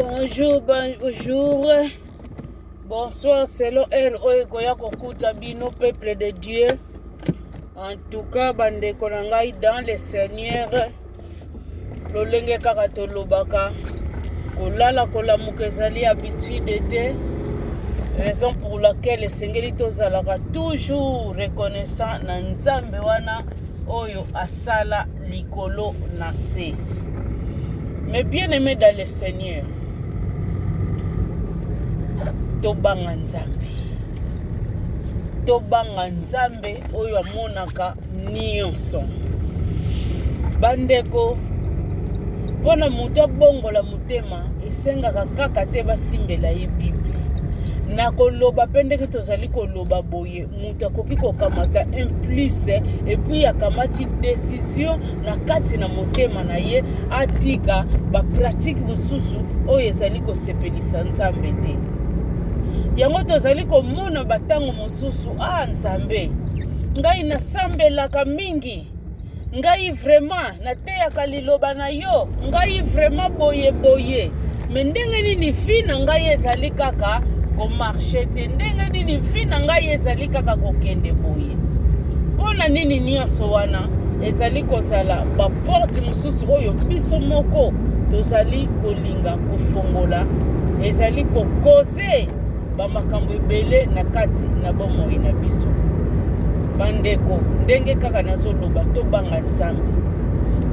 Bonjour, bonjour. Bonsoir, selon heure oyo ekoya kokuta bino peuple de Dieu. En tout cas, bandeko na ngai dans le Seigneur, lolenge kaka tolobaka, kolala kolamuka ezali habitude te. Raison pour laquelle esengeli tozalaka toujours reconnaissant na Nzambe wana oyo asala likolo na se. Mais bien aimé dans le Seigneur, tobanga Nzambe. Tobanga Nzambe oyo amonaka nyonso. Bandeko, mpo na moto abongola motema esengaka kaka te basimbela ye Bible. Na koloba mpe ndenge tozali koloba boye, moto akoki kokamata un plus et puis akamati décision na kati na motema na ye atika bapratike mosusu oyo ezali kosepelisa Nzambe te. Yango tozali komona batango mosusu, ah Nzambe, ngai nasambelaka mingi, ngai vraiment nateyaka liloba na yo, ngai vraiment boye boye, me ndenge nini vie na ngai ezali kaka komarche te? Ndenge nini vie na ngai ezali kaka kokende boye? Mpo na nini nyonso wana ezali kozala baporte mosusu oyo biso moko tozali kolinga kofongola, ezali kokoze bamakambo ebele na kati na bomoi na biso? Bandeko, ndenge kaka nazoloba, tobanga Nzambe.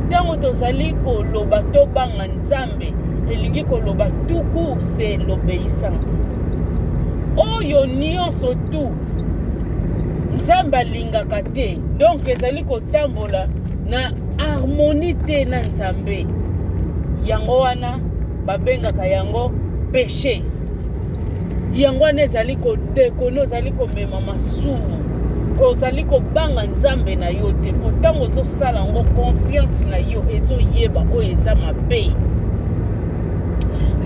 Ntango tozali koloba tobanga Nzambe, elingi koloba tout court c'est l'obéissance. Oyo nyonso tout Nzambe alingaka te, donc ezali kotambola na harmonie te na Nzambe. Yango wana babengaka yango péché. Yango wana ezali kodekone, ozali komema masumu, ozali kobanga Nzambe na yo te, mpo ntango ozosala yango conscience na yo ezoyeba oyo eza mabe.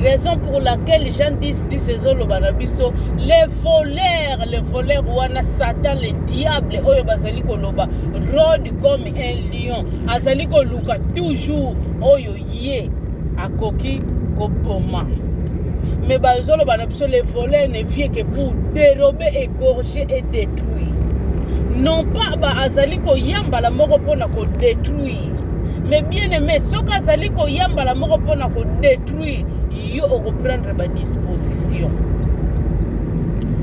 Raison pour laquelle Jean 10 10 ezoloba na biso les voleurs, les voleurs wana Satan le diable oyo bazali koloba rôde comme un lion, azali koluka toujours oyo ye akoki koboma. Mais bazoloba na biso les voleurs ne vient que pour dérober, égorger et détruire. Non pas ba azali koyambala moko mpona kodétruire, mais bien aimé, soki azali koyambala moko mpona kodétruire yo, okoprendre badisposition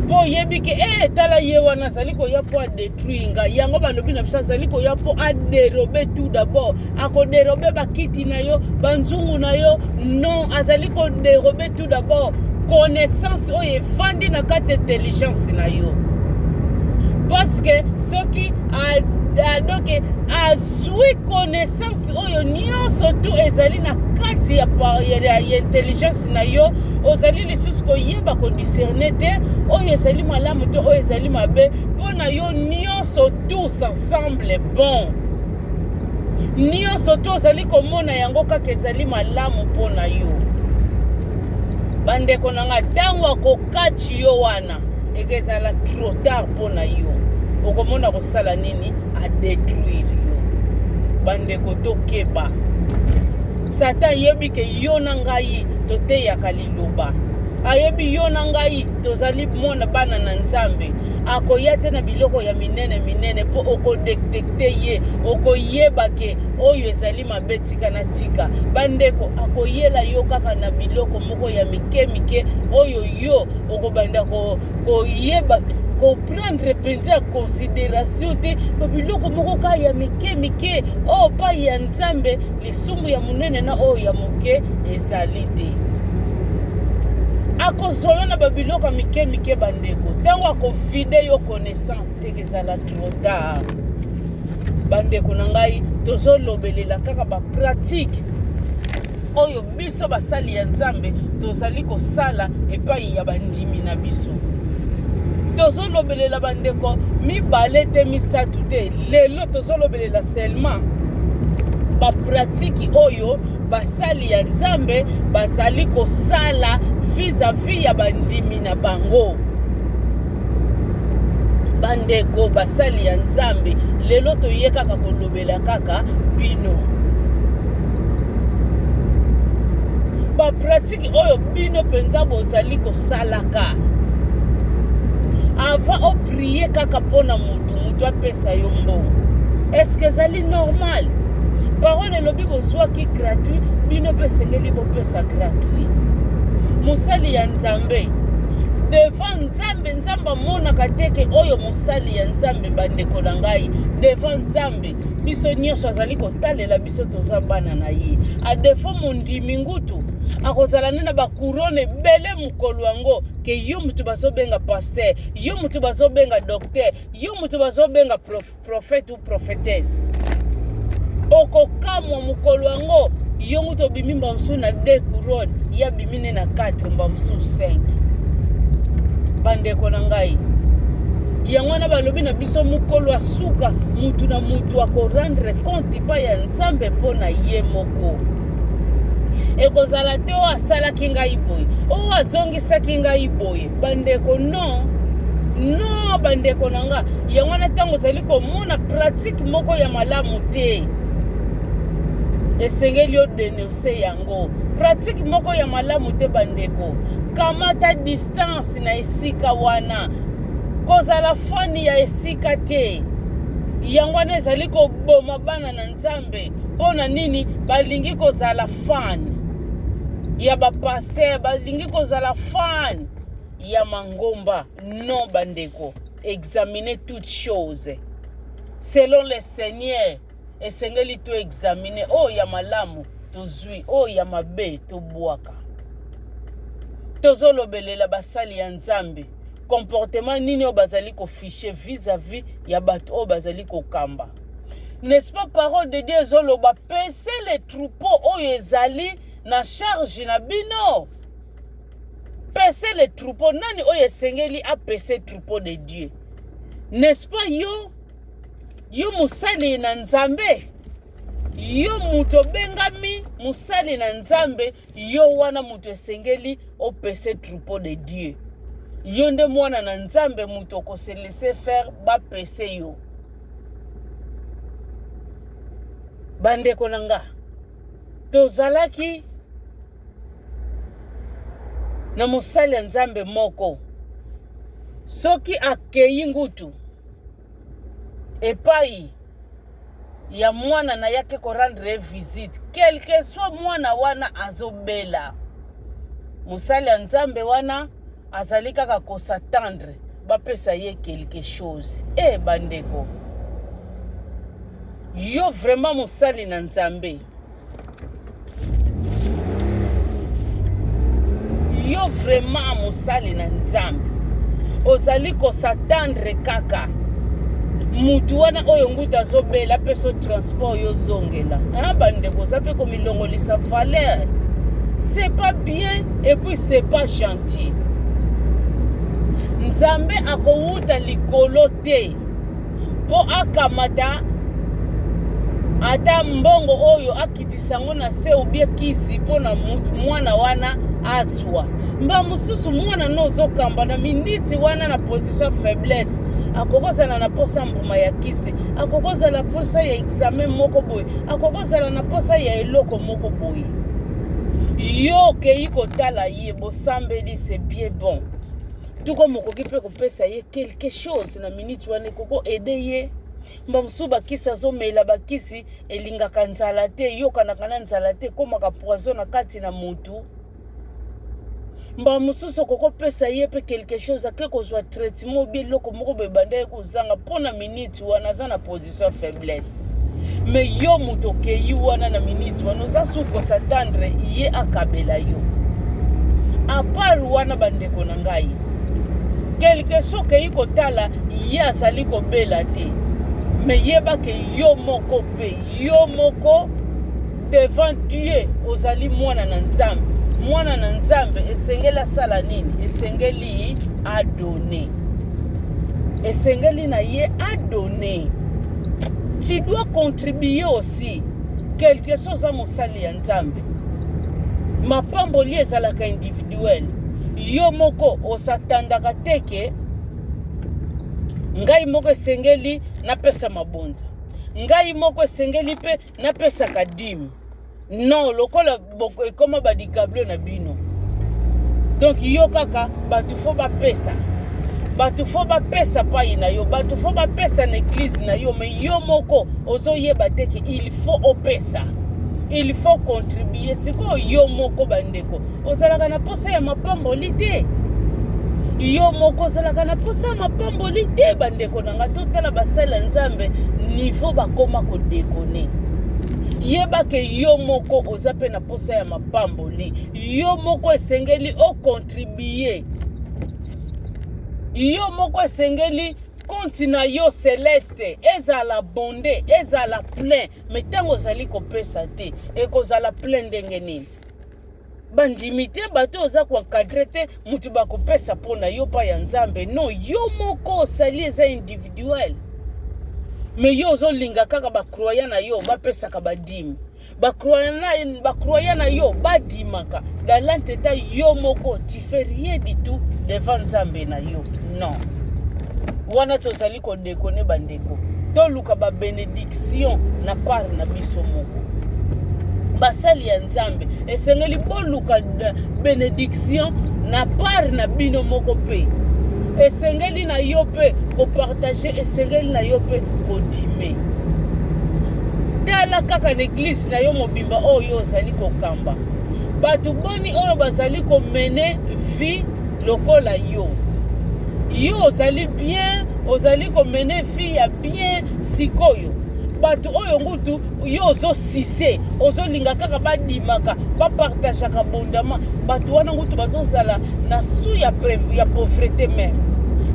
mpo oyebi ke e tala ye wana azali koya mpo adétruire ngai. Yango balobi na biso azali koya mpo adérobe tout d'abord. Akodérobe bakiti na yo, banzungu na yo? Non, azali kodérobe tout d'abord connaissance oyo efandi na kati intelligence na yo, parce que soki donc azwi connaissance oyo nyonso tu ezali na kati ya intelligence na yo, ozali lisusu koyeba kodiscerne te oyo ezali malamu te, oyo ezali mabe. Mpo na yo nyonso tout ça semble bon, nyonso to ozali komona yango kaka ezali malamu mpo na yo. Bandeko na nga, ntango akokati yo wana, ekezala trop tard mpo na yo. Okomona kosala nini? Adétruire yo. Bandeko, tokeba. Satan ayebi ke yo na ngai toteyaka liloba, ayebi yo na ngai tozali mwana bana na Nzambe. Akoya te na biloko ya minene minene mpo okodétecter ye, okoyeba ke oyo ezali mabe, tika na tika. Bandeko, akoyela yo kaka na biloko moko ya mike mike oyo yo okobanda koyeba koprendre mpenza considération te, babiloko moko kaka ya mike mike oyo pai ya Nzambe lisumu ya monene na oyo ya moke ezali te. Akozwa yo na babiloko ya mike mike. Bandeko, ntango akovide yo connaissance, ekezala trop tard. Bandeko na ngai, tozolobelela kaka bapratike oyo biso basali ya Nzambe tozali kosala epai ya bandimi na biso. Tozolobelela bandeko mibale te, misato te. Lelo tozolobelela seulement bapratiki oyo basali ya Nzambe bazali kosala vis-à-vis ya bandimi na bango. Bandeko basali ya Nzambe, lelo toye kaka kolobela kaka bino. Bapratike oyo bino mpenza bozali kosalaka avant oprie kaka mpo na motu, motu apesa yo mbongo, eske ezali normal? Parole elobi bozwaki gratuit, bino mpe esengeli bopesa gratuit. Mosali ya Nzambe devant Nzambe, Nzambe amonaka te ke oyo mosali ya Nzambe. Bandeko na ngai, devant Nzambe biso nyonso azali kotalela biso, toza bana na ye. Adefo mondimi ngutu akozala nde na bakurone ebele mokolo yango ke yo motu bazobenga pasteur, yo motu bazobenga docteur, yo motu bazobenga prof, prophète ou prophétesse. Okokamwa mokolo yango yo ngutu obimi mba mosusu na 2 couronne, ye abimi nde na 4 mba mosusu 5. Bandeko na ngai, yango wana balobi na biso mokolo ya suka mutu na mutu akorendre compte epai ya Nzambe mpo na ye moko. Ekozala te oyo asalaki ngai boye, oyo azongisaki ngai boye. Bandeko, non non, bandeko na nga, yango wana ntango ozali komona pratique moko ya malamu te, esengeli yo denonce yango. Pratique moko ya malamu te, bandeko, kamata distance na esika wana, kozala fani ya esika te. Yango wana ezali koboma bana na Nzambe. Mpo na nini balingi kozala fan ya bapaster, balingi kozala fan ya mangomba? Non bandeko, examiner toutes choses selon le Seigneur. Esengeli to examiner oyo ya malamu tozwi, oyo ya mabe tobwaka. Tozolobelela basali ya Nzambe, comportement nini oyo bazali kofiche vis-à-vis ya bato oyo bazali kokamba. N'est-ce pas parole de Dieu ezoloba pese le troupeau oyo ezali na charge na bino? Pese le troupeau, nani oyo esengeli apese troupeau de Dieu? N'est-ce pas yo? Yo mosali na Nzambe, yo moto obengami mosali na Nzambe, yo wana moto esengeli opese troupeau de Dieu. Yo nde mwana na Nzambe, moto okose laisser faire bapese yo. Bandeko na nga, tozalaki na mosali ya Nzambe moko, soki akei ngutu epai ya mwana na ye ake korendre ye visite, quelque soit mwana wana azobela, mosali ya Nzambe wana azali kaka kosatendre bapesa ye quelque chose. E bandeko, yo vraiment mosali na Nzambe, yo vraiment mosali na Nzambe, ozali kosatendre kaka mutu wana oyo nguta azobela mpe so transport yo ozongela. Bandeko, oza mpe komilongolisa valeur. C'est pas bien et puis c'est pas gentil. Nzambe akowuta likolo te mpo akamata ata mbongo oyo akitisa yango na se obie kisi mpo na mwana wana azwa. Mba mosusu mwana no ozokamba na miniti wana na position faiblesse, akoki kozala na posa mbuma ya kisi, akoki kozala posa ya examen moko boye, akoki kozala na posa ya eloko moko boye. Yo okei kotala ye, bosambeli, c'est bien bon. Tuko mokoki mpe kopesa ye quelque chose na miniti wana, ekoko aide ye. Mba mosusu bakisi azomela, bakisi elingaka nzala te, eyokanaka na nzala te, ekomaka poison na kati na mutu. Mba mosusu okoki kopesa ye mpe quelque chose, ake kozwa traitement obi eloko moko boye ebanda ye kozanga mpo na miniti wana aza na position ya faiblesse. Me yo moto okei wana na miniti wana, oza su kosatendre ye akabela yo. Apart wana, bandeko na ngai, quelque so okei kotala ye azali kobela te, me yeba ke yo moko mpe yo moko devant Dieu ozali mwana na Nzambe. Mwana na Nzambe esengeli asala nini? Esengeli adone, esengeli na ye adone. Tu dois contribuer aussi quelque chose. Oza mosali ya Nzambe, mapamboli ezalaka individuel. Yo moko osatandaka te ke ngai moko esengeli napesa mabonza, ngai moko esengeli mpe napesaka dime. Non, lokola ekoma badikablo na bino. Donc yo kaka bato fo bapesa, bato fo bapesa pai na yo, bato fo bapesa na eglise na yo, mais yo moko ozoyeba te ke il faut opesa, il faut contribuer. Sikoyo yo moko bandeko ozalaka na posa ya mapamboli te, yo moko ozalaka na posa ya mapamboli te. Bandeko na nga, totala basali ya Nzambe niveau bakoma kodekone. Yeba ke yo moko oza mpe na posa ya mapamboli, yo moko esengeli okontribue, yo moko esengeli konti na yo celeste ezala bonde, ezala plein. Me ntango ozali kopesa te, ekozala plein ndenge nini? Bandimi te, bato oza koencadre te, moto bakopesa mpo na yo pa ya Nzambe. Non, yo moko osali, eza individuel. Me yo ozolinga kaka bacroyant na yo bapesaka badime, bacroyant na yo badimaka. Dans l'entretemps yo moko tu fais rien du tout devant Nzambe na yo. Non, wana tozali kodekone. Bandeko, toluka babénédiction na part na biso moko. Basali ya Nzambe, esengeli boluka bénédiction na part na bino moko mpe esengeli na yo mpe kopartage, esengeli na yo mpe kodime. Tala kaka na eglise na yo mobimba oyo ozali kokamba, bato boni oyo bazali komene vie lokola yo? Yo ozali bien, ozali komene vie ya bien. Sikoyo bato oyo ngutu yo ozosise, ozolinga kaka badimaka, bapartageaka bondama, bato wana ngutu bazozala na su ya pauvreté même.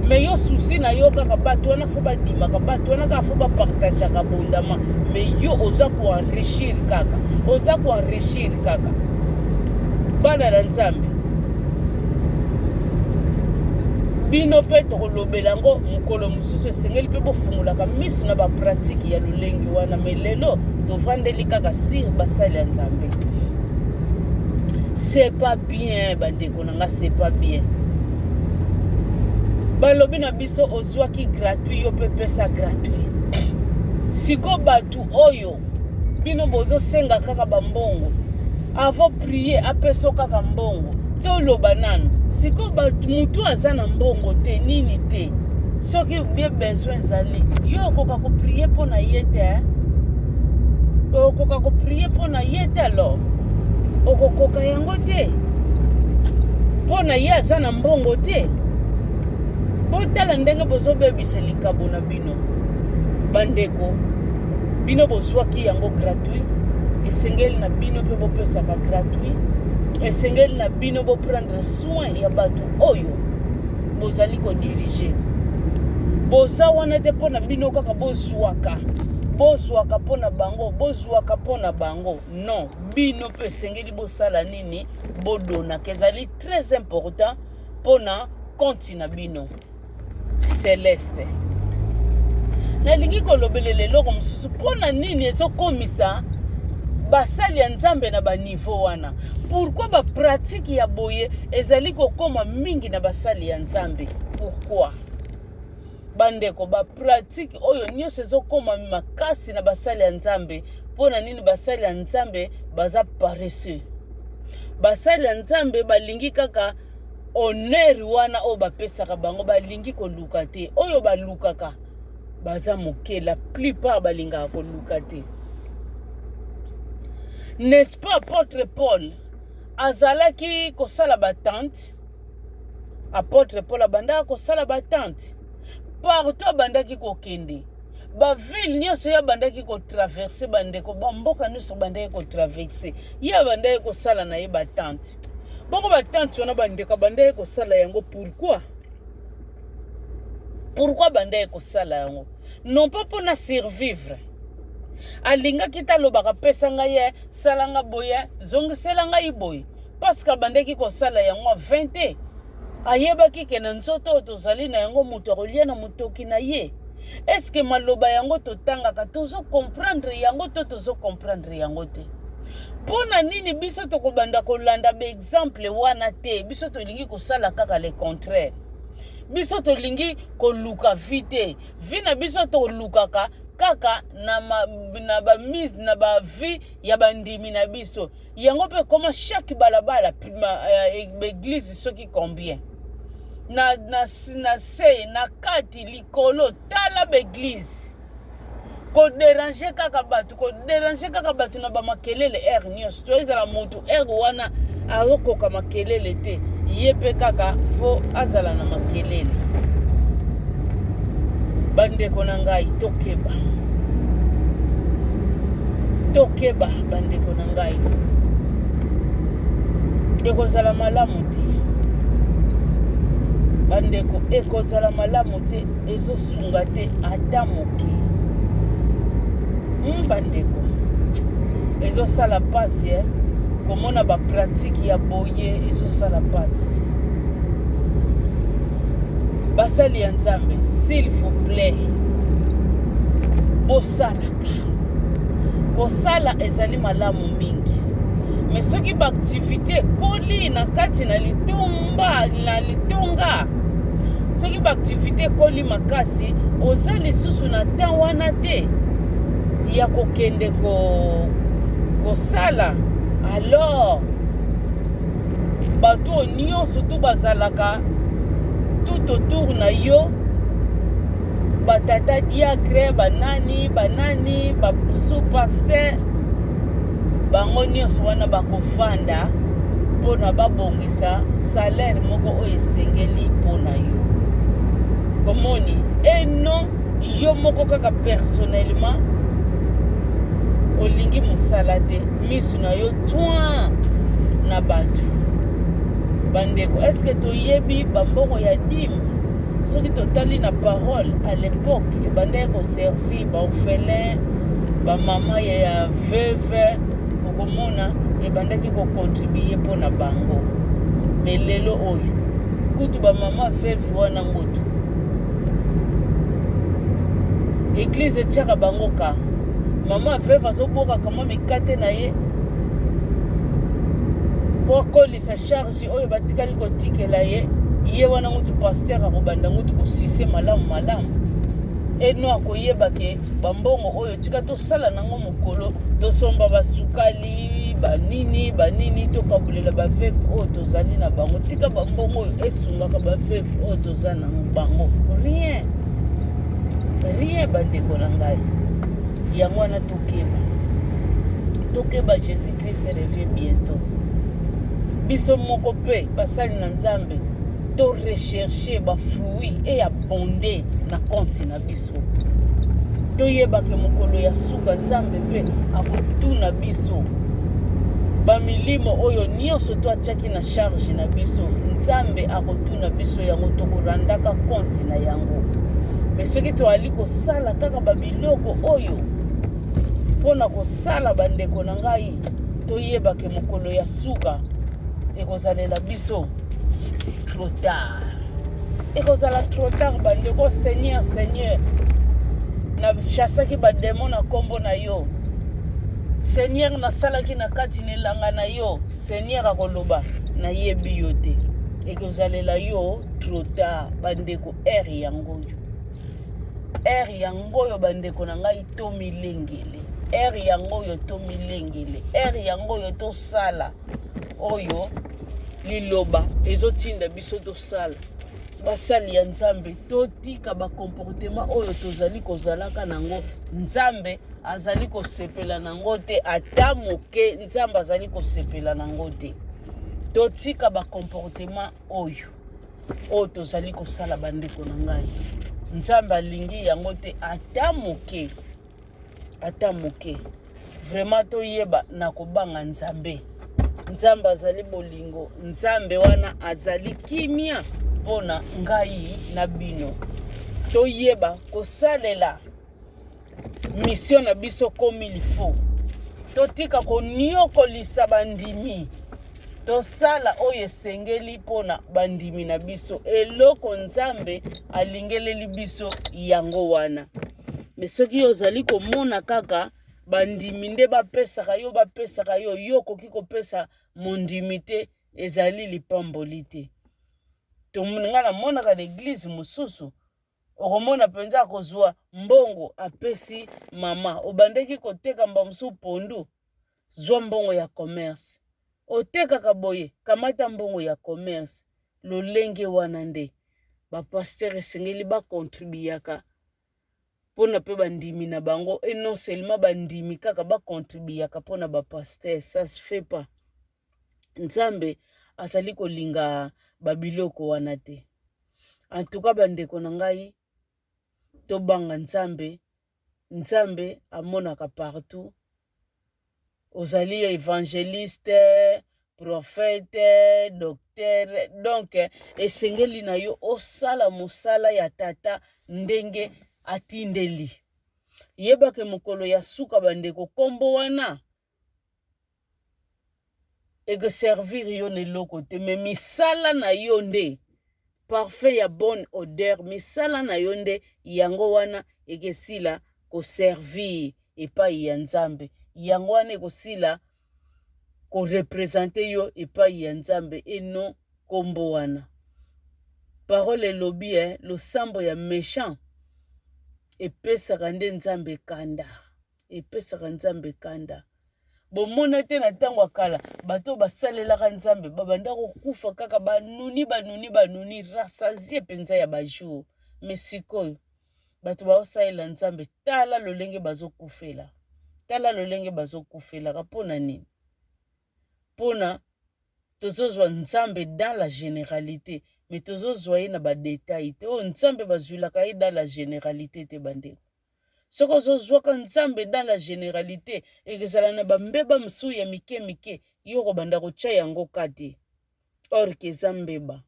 Mais yo, souci na yo kaka bato wana fo badimaka, bato wana kaka fo bapartageaka bondama. Mais yo oza koenrichir kaka, oza koenrichir kaka. Bana na Nzambe, bino mpe tokolobela yango mokolo mosusu. Esengeli mpe bofungolaka miso na bapratike ya lolenge wana. Me lelo tovandeli kaka sur basali ya Nzambe. C'est pas bien, bandeko na nga, c'est pas bien. Balobi na biso ozwaki gratuit, yo mpe pesa gratuit. Siko bato oyo bino bozosenga kaka bambongo avant prier, apesa kaka mbongo. Toloba nanu sikoyo, bato motu aza na mbongo te, nini te, soki bien besoin ezali, yo okoka koprier mpo na ye te, okoka koprier mpo na ye te. Alors okokoka yango te mpo na ye aza na mbongo te. Botala ndenge bozobebisa likabo na bino. Bandeko, bino bozwaki yango gratuit, esengeli na bino mpe bopesaka gratuit. Esengeli na bino boprendre soin ya bato oyo bozali kodirige. Boza wana te mpo na bino kaka, bozwaka, bozwaka mpo na bango, bozwaka mpo na bango. Non, bino mpe esengeli bosala nini? Bodonaka. Ezali très important mpona compte na bino céleste. Nalingi kolobelela eloko mosusu. Mpo na nini ezokomisa basali ya Nzambe na baniveau wana? Pourquoi bapratike ya boye ezali kokóma mingi na basali ya Nzambe? Pourquoi, bandeko, bapratike oyo nyonso ezokóma makasi na basali ya Nzambe? Mpo na nini basali ya Nzambe baza paresseux? Basali ya Nzambe balingi kaka honneur wana oyo bapesaka bango, balingi koluka te. Oyo balukaka baza moke, la plupart balingaka koluka te, n'est-ce pas? Apôtre Paul azalaki kosala batente. Apôtre Paul abandaka kosala batente partout abandaki kokende, baville nyonso ye abandaki kotraverse. Bandeko, bamboka nyonso abandaki kotraverse, ye abandaki kosala na ye batente. Bongo batente wana, bandeko, abandaki kosala yango pourquoi? Pourquoi abandaki kosala yango? Non pas mpona survivre. Alingaki te alobaka: "Pesa ngai ye, sala nga boye, zongisela ngai boye", parce que abandaki kosala yango 20 te. Ayebaki ke na nzoto oyo tozali na yango, moto akolia na motoki na ye. Est-ce maloba yango totangaka, tozocomprendre yango to tozocomprendre yango te? Mpo na nini biso tokobanda kolanda baexemple wana te? Biso tolingi kosala kaka le contraire. Biso tolingi koluka vie te. Vie na biso tolukaka. kaka na, ma, na ba mise na ba vie ya bandimi na biso. Yango mpe ekoma chaque balabala église soki combien na, na, na se na kati likolo tala ba église koderange kaka bato koderange kaka bato na bamakelele heure nyonso to ezala motu heure wana azokoka makelele te ye mpe kaka fo azala na makelele. Bandeko na ngai, tokeba, tokeba bandeko na ngai, ekozala malamu te bandeko, ekozala malamu te, ezosunga te ata moke. Bandeko, ezosala mpasi eh? Komona bapratike ya boye ezosala mpasi. Basali ya Nzambe, s'il vous plaît, bosalaka. Kosala ezali malamu mingi, me soki baaktivité ekoli na kati na litomba na litonga, soki baaktivité ekoli makasi, oza lisusu na temps wana te ya kokende kosala. Alors bato oyo nyonso tu bazalaka tout autour na yo, batata diacre, banani banani, basous-pasteur, bango nyonso wana bakofanda mpona babongisa salaire moko oyo esengeli mpona yo. Komoni eno yo moko kaka personnellement olingi mosala te, misu na yo toin na bato. Bandeko, est-ce toyebi bambongo ya dîme? Soki totali na parole, à l'époque ebandaki koservir baorphelin, bamama ya veuve, okomona ebandaki kocontribuer mpona bango. Me lelo oyo kutu bamama veuve wana ngotu église etiaka bango ka mama veuve azobokaka mwa mikate na ye mpo akolisa charge oyo batikali kotikela ye. Ye wana ngutu pasteur akobanda ngutu kosise malamu malamu eno akoyeba ke bambongo oyo tika tosala nango mokolo, tosomba basukali, banini banini, tokabulela baveuve oyo tozali na bango. Tika bambongo oyo esungaka baveuve oyo toza na bango. Rien, rien. Bandeko na ngai, yango wana tokeba, tokeba. Jésus Christ revient bientôt. Biso moko mpe basali na Nzambe, to recherche bafruit e abonde na compte na biso. Toyebake mokolo ya suka Nzambe mpe akotuna biso bamilimo oyo nyonso to atiaki na charge na biso. Nzambe akotuna biso yango, tokorandaka compte na yango. Me soki toali kosala kaka babiloko oyo mpona kosala, bandeko na ngai, toyebake mokolo ya suka ekozalela biso trop tard, ekozala trop tard, bandeko. Seigneur, Seigneur, nachassaki badémon na nkombo na yo. Seigneur, nasalaki na kati na elanga na yo. Seigneur akoloba: nayebi yo te. Ekozalela yo trop tard, bandeko. Heure yango oyo, heure yango oyo, bandeko na ngai, tomilengele. Heure yango oyo, tomilengele. Heure yango oyo, tosala oyo liloba ezotinda biso tosala. Basali ya Nzambe, totika bacomportement oyo tozali kozalaka nango. Nzambe azali kosepela nango te ata moke. Nzambe azali kosepela nango te. Totika bacomportement oyo tozali kosala, bandeko na ngai. Nzambe alingi yango te ata moke, ata moke. Vraiment, toyeba na kobanga Nzambe. Nzambe azali bolingo. Nzambe wana azali kimia mpona ngai na bino. Toyeba kosalela mission na biso comme il faut. Totika koniokolisa bandimi. Tosala oyo esengeli mpona bandimi na biso. Eloko Nzambe alingeleli biso yango wana. Me soki ozali komona kaka bandimi nde bapesaka yo, bapesaka yo, yo okoki kopesa mondimi te, ezali lipamboli te. Ngai namonaka na église mosusu. Okomona mpenza akozwa mbongo apesi mama. Obandaki koteka mba mosusu pondu, zwa mbongo ya commerce. Otekaka boye, kamata mbongo ya commerce. Lolenge wana nde ba pasteur esengeli ba contribuaka mpona mpe bandimi na bango, et non seulement bandimi kaka ba contribuaka mpona ba pasteur, ça se fait pas. Nzambe azali kolinga babiloko wana te. En tout cas bandeko na ngai, tobanga Nzambe. Nzambe amonaka partout. Ozali évangéliste, prophète, docteur, donc esengeli na yo osala mosala ya tata ndenge atindeli. Yebake mokolo ya suka bandeko, kombo wana ekoservir yo na eloko te, me misala na yo nde parfum ya bonne odeur, misala na yo nde yango wana ekesila koservir epai ya Nzambe, yango wana ekosila korepresente yo epai ya Nzambe, eno kombo wana. Parole elobi losambo ya méchant epesaka nde Nzambe kanda, epesaka Nzambe kanda. Bomona te na ntango ya kala bato basalelaka Nzambe babanda kokufa kaka banuni banuni banuni, rasazie mpenza ya bajour. Me sikoyo bato baosalela Nzambe, tala lolenge bazokufela, tala lolenge bazokufelaka. Mpona nini? Mpona tozozwa Nzambe dans la généralité, mais tozozwa ye na badetail te. Oyo Nzambe bazwilaka ye dans la généralité te bandeko. Soki ozozwaka Nzambe dans la généralité, ekozala na bambeba mosusu ya mike mike, yo okobanda kotya yango ka te, or ke eza mbeba.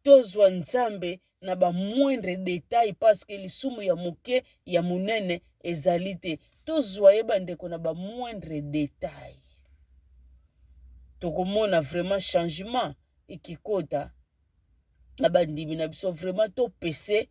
Tozwa Nzambe na bamoindre détail, parce que lisumu ya moke ya monene ezali te. Tozwa ye bandeko na bamoindre détail, tokomona vraiment changement ekikota na bandimi na biso. Vraiment topese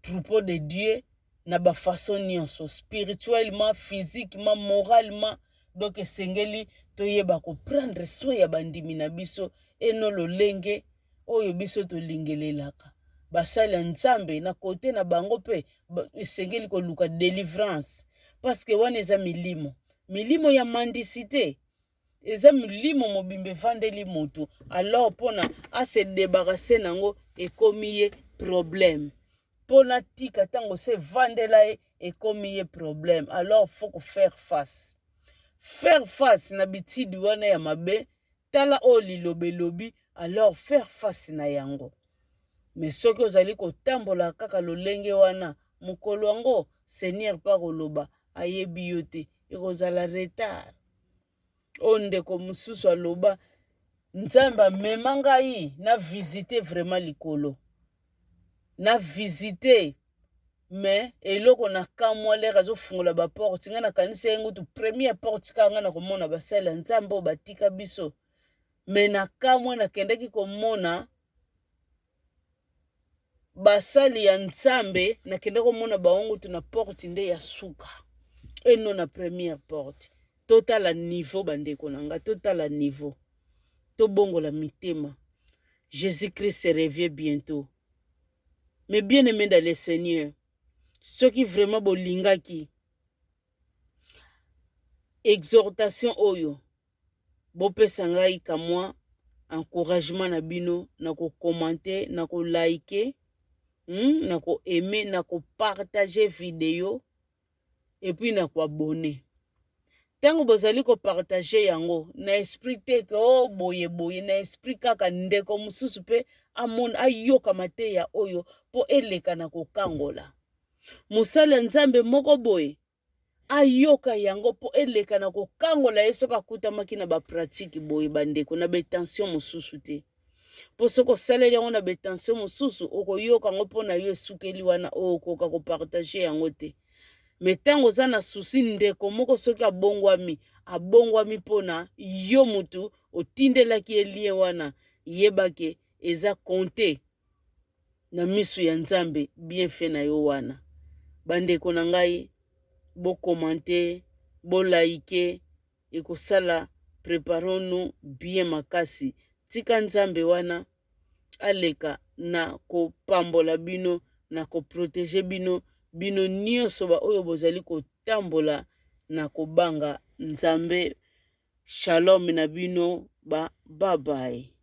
troupeau de Dieu na bafaçon nyonso, spirituellement, physiquement, moralement. Donc esengeli toyeba koprendre soin ya bandimi na biso, eno lolenge oyo biso tolingelelaka basali ya Nzambe na kote na bango mpe esengeli koluka délivrance, parce que wana eza milimo, milimo ya mendicité, eza milimo mobimba evandeli motu. Alors mpona ase débarrasser nango ekomi ye problème, mpona tika ntango se evandela ye ekomi ye problème. Alors faut kofaire face, faire face na bitidi wana ya mabe. Tala oyo liloba elobi, alors faire face na yango. Me soki ozali kotambola kaka lolenge wana, mokolo yango Seigneur mpe akoloba ayebi yo te, ekozala retard. Oyo ndeko mosusu aloba, Nzambe amema ngai na visite vraiment likolo, na visite, me eloko na kamwa, lere azofungola baporte, ngai nakanisi ye ngutu première porte kaka ngai nakomona basali ya Nzambe oyo batika biso. Me na kamwa, nakendaki komona basali ya Nzambe, nakende komona bango ngutu na porte nde ya suka, eno na première porte. Totala niveau bandeko na ngai, totala niveau, tobongola mitema. Jésus Christ revient bientôt. Mais bien aimé dans le Seigneur, soki vraiment bolingaki exhortation oyo, bopesa ngai kamwa encouragement na bino na kocommenter, na kolike, na koaimer, na kopartager video et puis na koabonner. Ntango bozali kopartager yango na esprit te ke o oh, boye boye, na esprit kaka ndeko mosusu mpe amona, ayoka mateya oyo mpo eleka na kokangola mosali ya Nzambe moko boye, ayoka yango mpo eleka na kokangola ye soki akutamaki na bapratike boye bandeko, na baintention mosusu te. Mpo soki osaleli yango na baintention mosusu, okoyoka yango mpo na yo esukeli wana, okoka kopartager yango te. Me ntango oza na souci, ndeko moko soki abongwami, abongwami mpona yo motu otindelaki ye lien wana, yebake eza compte na misu ya Nzambe, bienfait na yo wana. Bandeko na ngai, bocommenter, bolike, ekosala. Préparons-nous bien makasi. Tika Nzambe wana. aleka na kopambola bino, na koprotege bino, bino nyonso baoyo bozali kotambola na kobanga Nzambe. Shalom na bino ba babaye.